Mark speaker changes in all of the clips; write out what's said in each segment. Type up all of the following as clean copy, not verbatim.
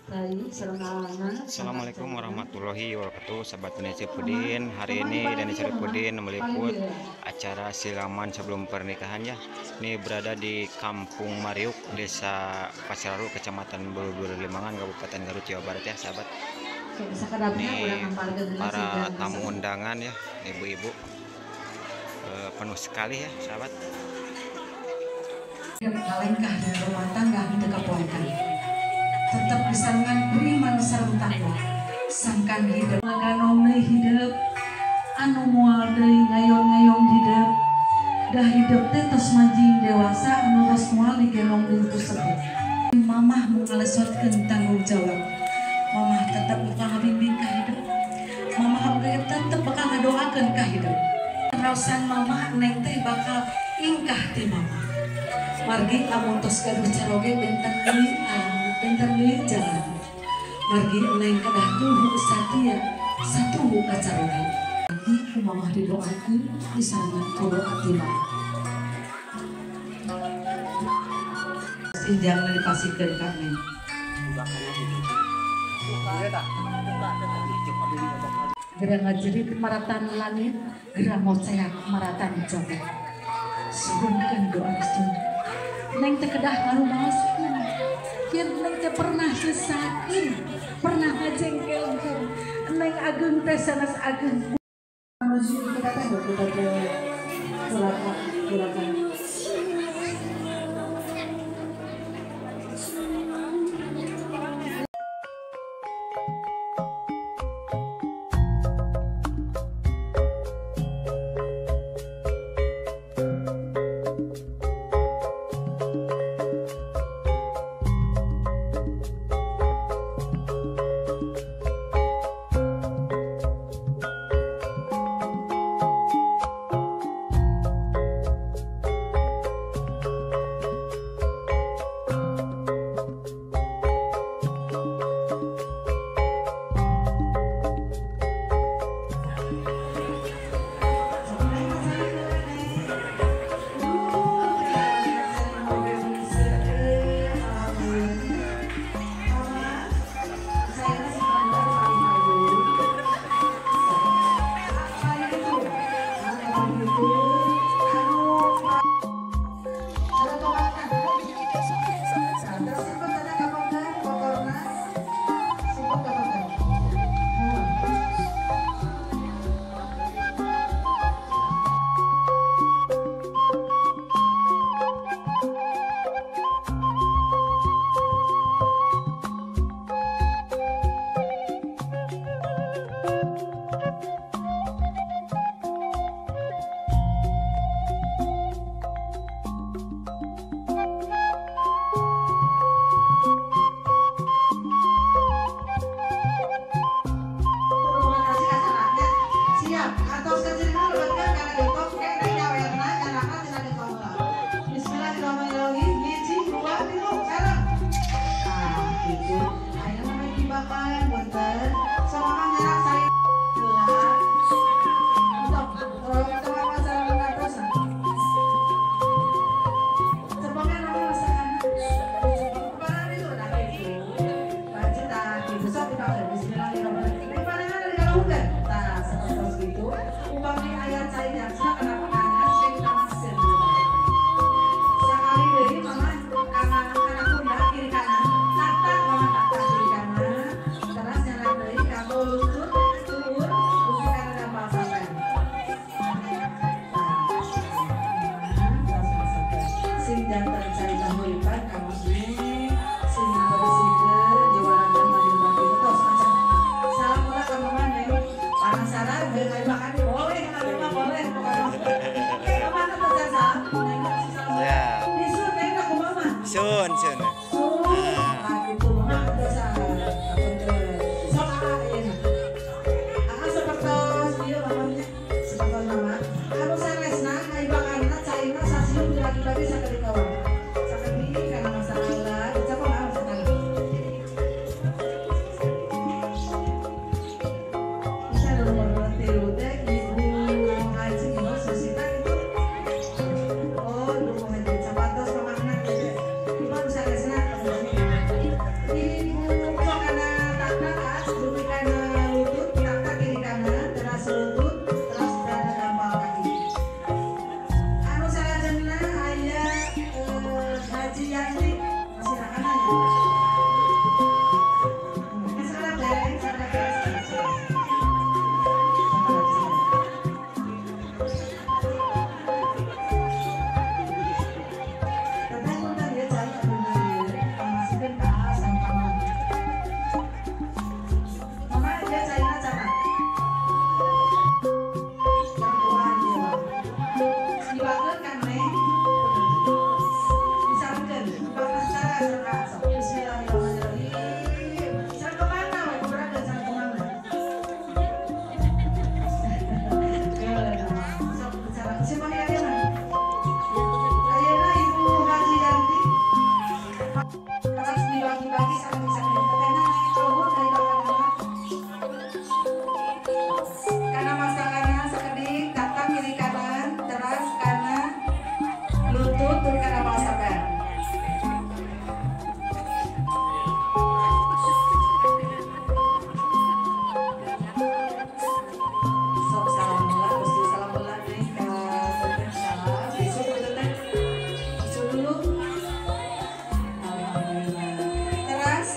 Speaker 1: Assalamualaikum warahmatullahi wabarakatuh, sahabat Dani Saripudin. Hari ini Dani Saripudin meliput acara siraman sebelum pernikahan ya. Ini berada di Kampung Mariuk, Desa Pasiraru, Kecamatan Bulugur Limangan, Kabupaten Garut, Jawa Barat ya sahabat. Ini para tamu undangan ya, ibu-ibu, penuh sekali ya sahabat.
Speaker 2: Kalengkah dan rumah tangga henteu kapoekan. Tetap disarengan ku iman sareng takwa. Sangkan hidup ngaganong deui hidup anu moal deui ngayon-ngayon hidup. Dah hidup teh tos manjing dewasa anu tos moal digendong deui ku sepuh. Mamah mau ngalesotkeun tanggung jawab. Mamah tetep bakal ngabimbing ka hidup. Mamah oge tetep bakal ngadoakeun ka hidup. Raosan mamah neng teh bakal ingkah ti mamah. Margi lamun tos gaduh caroge benten deui benten deui jalan. Margi neng kedah tuhu satia satuhu ka caroge. Margi ku mamah didoakeun disarengan ku doa ti mamah. Injangna dipasihkeun ka neng. Geura ngajerit maratan langit, geura ngoceak maratan jagat. Suhunkeun doa restu. Neng teh kedah ngarumaoskeun. Yen neng teh pernah sesakeun, pernah ngajengkelkeun. Neng ageung teh sanes ageung. Menuju kita teh kita teh kulakan. Dibagi sakedik-sakedik. Tetehna naik ka luhur dari makanana. Kana masakanna sakedik, tatang kiri kanan, teras kana lutut tur kana masakan. Sok salam heula, Gusti salam heula deui ka teteh salam. Besok teteh. Besok dulu. Alhamdulillah. Teras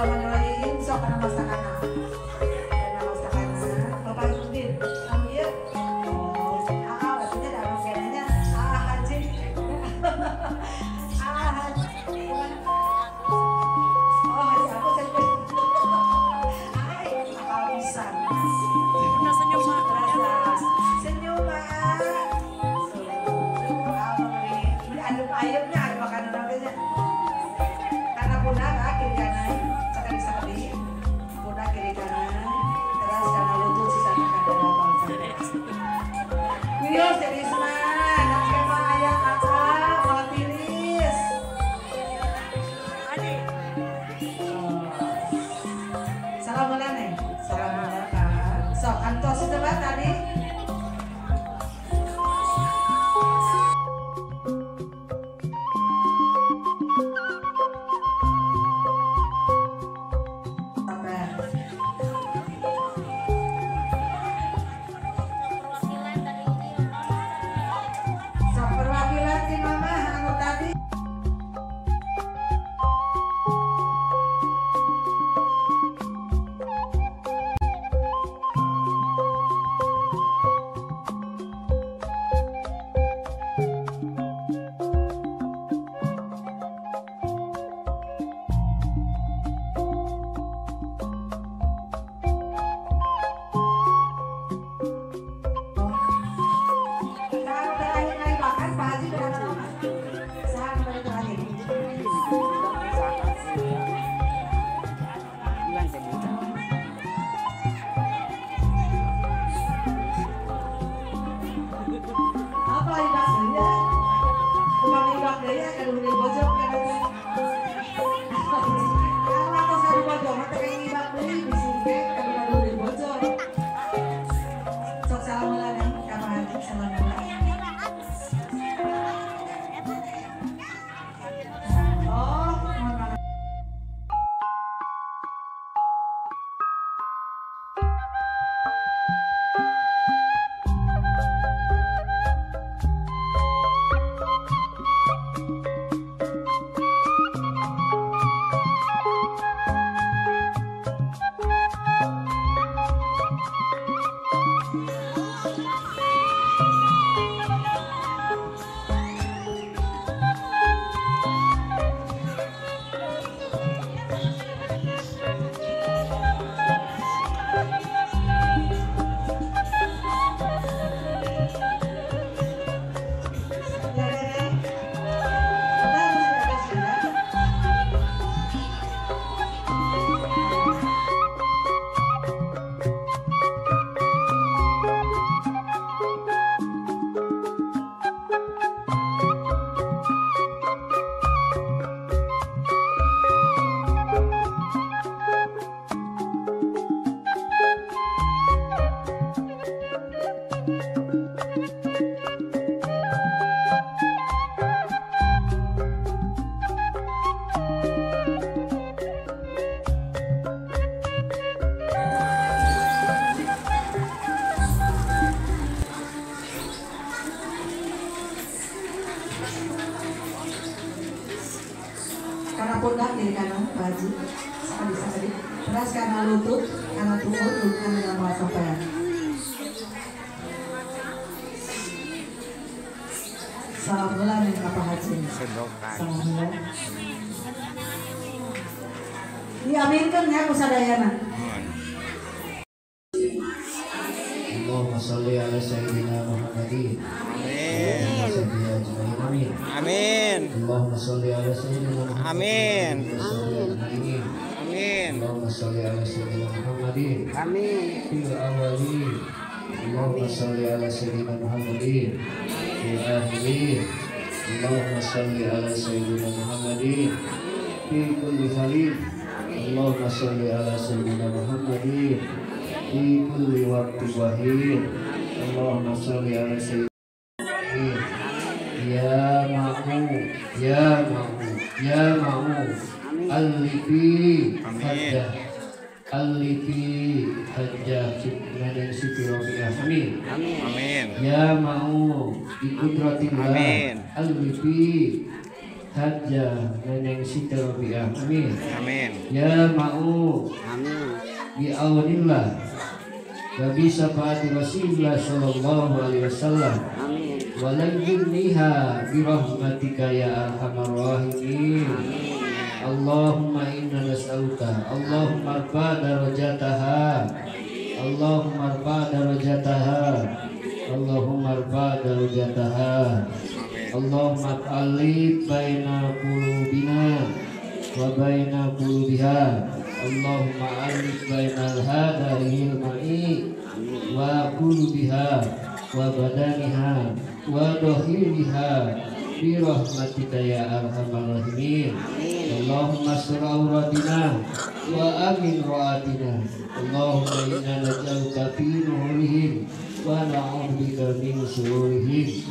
Speaker 2: Bismillahirrahmanirrahim. Sok kana masakanna. Kana masakanna. Bapak Nurdin, anu ieu. Oh, aa berarti da anu kenanya aa haji. Aa haji. Oh, haji aku sampai. Ai, akal pisan.
Speaker 3: Pernah senyum, Mak.
Speaker 2: Terus senyum, Mak. Beli adem ayamnya, ada makanan apa nya? Karena pundak kiri kanan, sakedik-sakedik. Pundak kiri kanan, terus karena lutut sisana ka dada bangsa. Wios jadi semangat, dan kemah aya aa, moal tiris. Salam heula neng, salam heula Kak. Sok antos teh tadi. Sok perwakilan ti mama anu tadi. budak kiri kanan Pak Haji. Sekali teras karena lutut, karena tubuh, karena nama sampai. Salam bulan yang Pak Haji. Salam bulan. Diaminkan ya kusadayana.
Speaker 4: Allahumma sholli ala sayyidina Muhammadin. Amin.
Speaker 1: Amin.
Speaker 4: Allahumma sholli ala sayyidina Muhammadin.
Speaker 1: Amin.
Speaker 4: Amin.
Speaker 1: Amin.
Speaker 4: Allahumma sholli ala sayyidina Muhammadin.
Speaker 1: Amin.
Speaker 4: Fil awwalin. Allahumma sholli ala sayyidina Muhammadin. Fil akhirin. Allahumma sholli ala sayyidina Muhammadin. Fi kulli halin. Allahumma sholli ala sayyidina Muhammadin. Fi kulli waqtin wa hin. Allahumma sholli ala sayyidina Ya ma'u, ya ma'u, ya ma'u. Alifi hajjah, alifi hajjah Neneng Siti Robiah. Amin.
Speaker 1: Amin.
Speaker 4: Ya ma'u bikudratillah.
Speaker 1: Amin.
Speaker 4: Alifi hajjah Neneng Siti Robiah. Amin.
Speaker 1: Amin.
Speaker 4: Ya ma'u.
Speaker 1: Amin.
Speaker 4: Bi'aunillah wa bi syafaati Rasulillah sallallahu alaihi wasallam.
Speaker 1: Amin.
Speaker 4: Wa layyinha bi rahmatika ya arhamar rahimin. Allahumma inna nas'aluka Allahumma arfa darajataha, Allahumma arfa darajataha, Allahumma arfa darajataha. Allahumma alif baina qulubina wa baina qulubiha. Allahumma alif bainal hadarihil ma'i wa qulubiha wa badaniha wa dohiriha bi rahmatika ya arhamar rahimin. Allahumma astur auratina wa amin ra'atina. Allahumma inna naj'aluka fi nuhurihim wa na'udzubika min syururihim.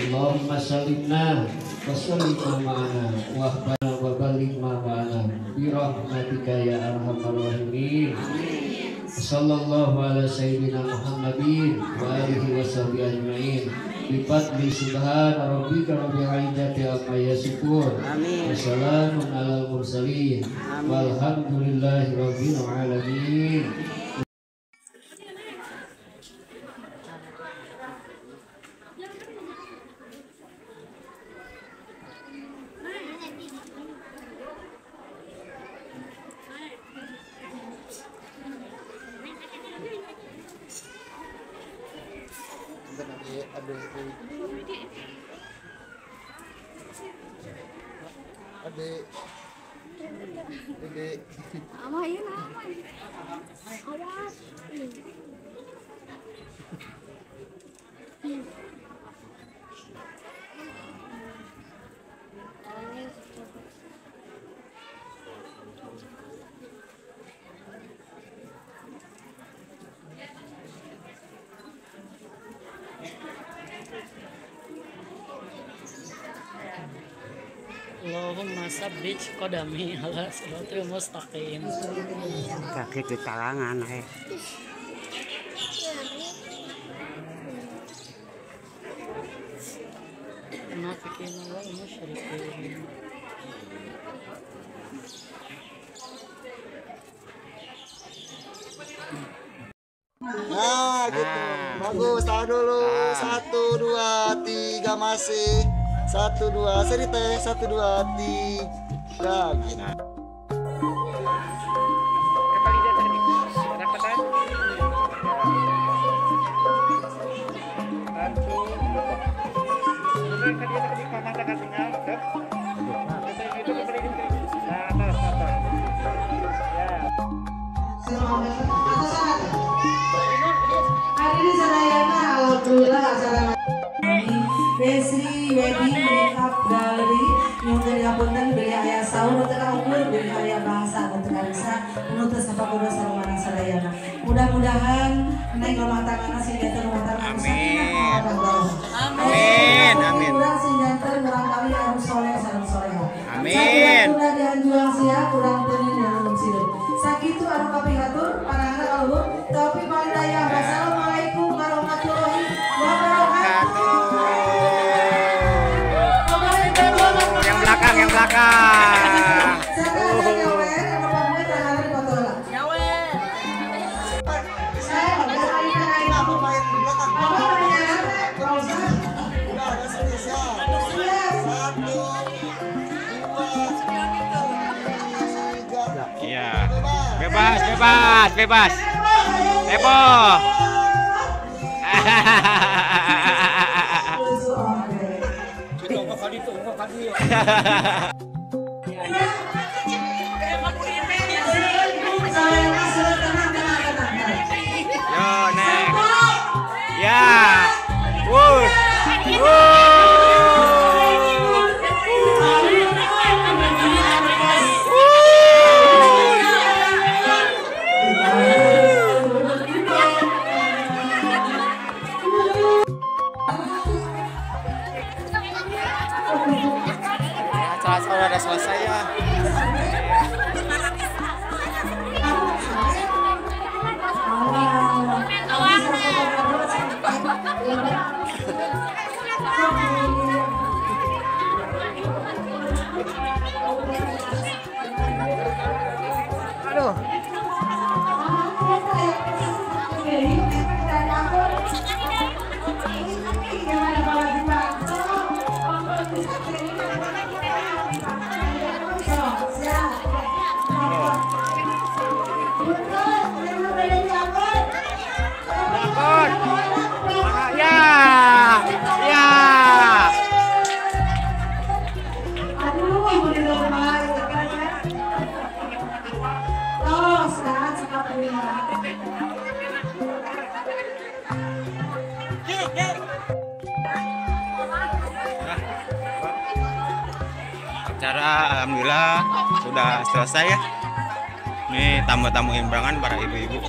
Speaker 4: Allahumma salimna wa sallim ma'ana wa ahbana wa balligh ma ma'ana bi rahmatika ya arhamar rahimin. Sallallahu ala sayyidina Muhammadin wa alihi wa sahbihi ajma'in. Bi fadli subhana rabbika rabbil izzati amma yasifun. Wassalamun alal mursalin. Walhamdulillahi rabbil alamin.
Speaker 5: Adik, adik,
Speaker 3: amain, amain, awas.
Speaker 6: Allahumma sabbit qadami ala siratil mustaqim.
Speaker 7: Kaki di talangan eh.
Speaker 6: Munafiqin wal musyrikin.
Speaker 5: Nah, gitu. Bagus, tahan dulu. 1 2 3 masih. 1 2 seri teh, 1 2 3. Nah.
Speaker 2: Hari ini sadayana alhamdulillah acara Desri Wedding Makeup Gallery nyungkeun dihapunten beli aya saur nu teu kaukur, beli aya bahasa nu teu kariksa, nu teu sapakuda sareng sadayana. Mudah-mudahan naik rumah tangga sing janten rumah tangga anu sakinah mawaddah warahmah.
Speaker 1: Amin. Amin.
Speaker 2: Urang sing janten urang kali anu soleh sareng soleha.
Speaker 1: Amin.
Speaker 2: Sakurang dihanjuang sia, kurang teu nilung sireut. Sakitu anu kapihatur panangan kaluhur, taufik wal hidayah. Wassalamualaikum warahmatullahi wabarakatuh.
Speaker 1: Yang belakang, yang belakang. Bebas, bebas. Heboh. Yo, next. Ya. Wuh. Wuh. Acara sudah selesai ya. Aduh. Ya, ya. Acara alhamdulillah sudah selesai ya. Ini tamu-tamu undangan para ibu-ibu.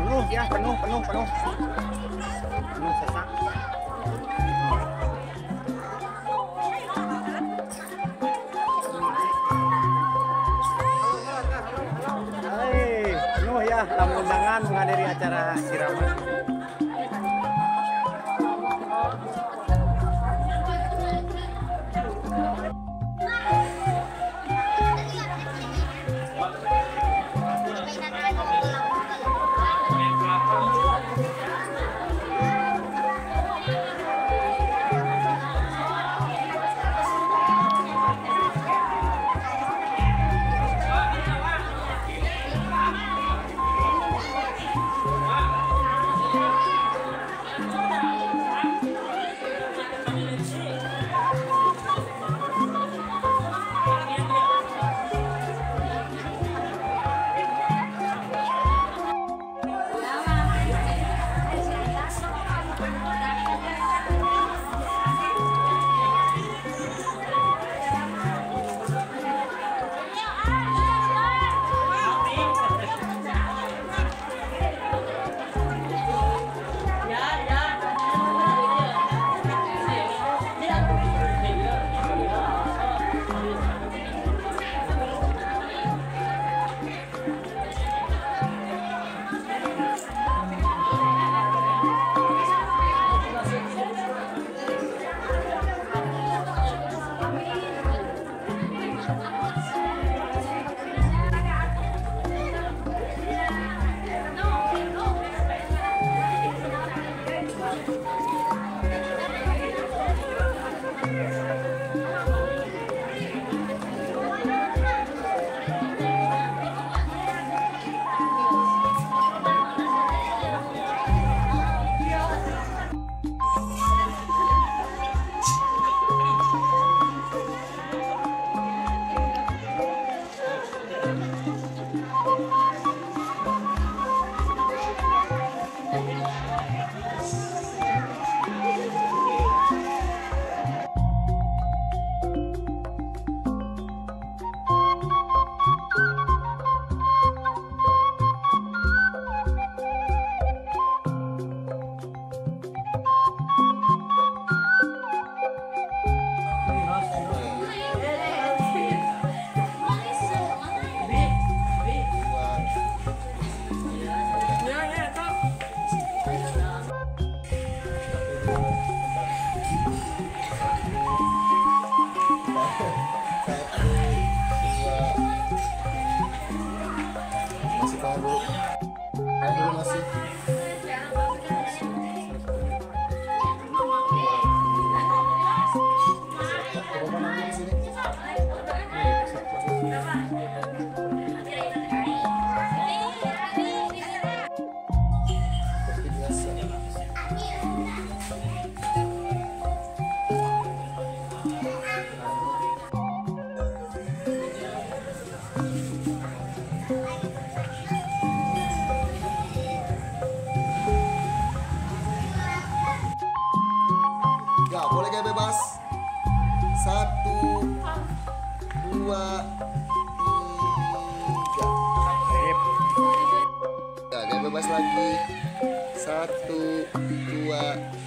Speaker 1: Penuh ya, penuh, penuh, penuh. Penuh sesak. Hai, penuh ya tamu undangan menghadiri acara siraman.
Speaker 5: 2, 3. Ya, dan bebas lagi. 1, 2,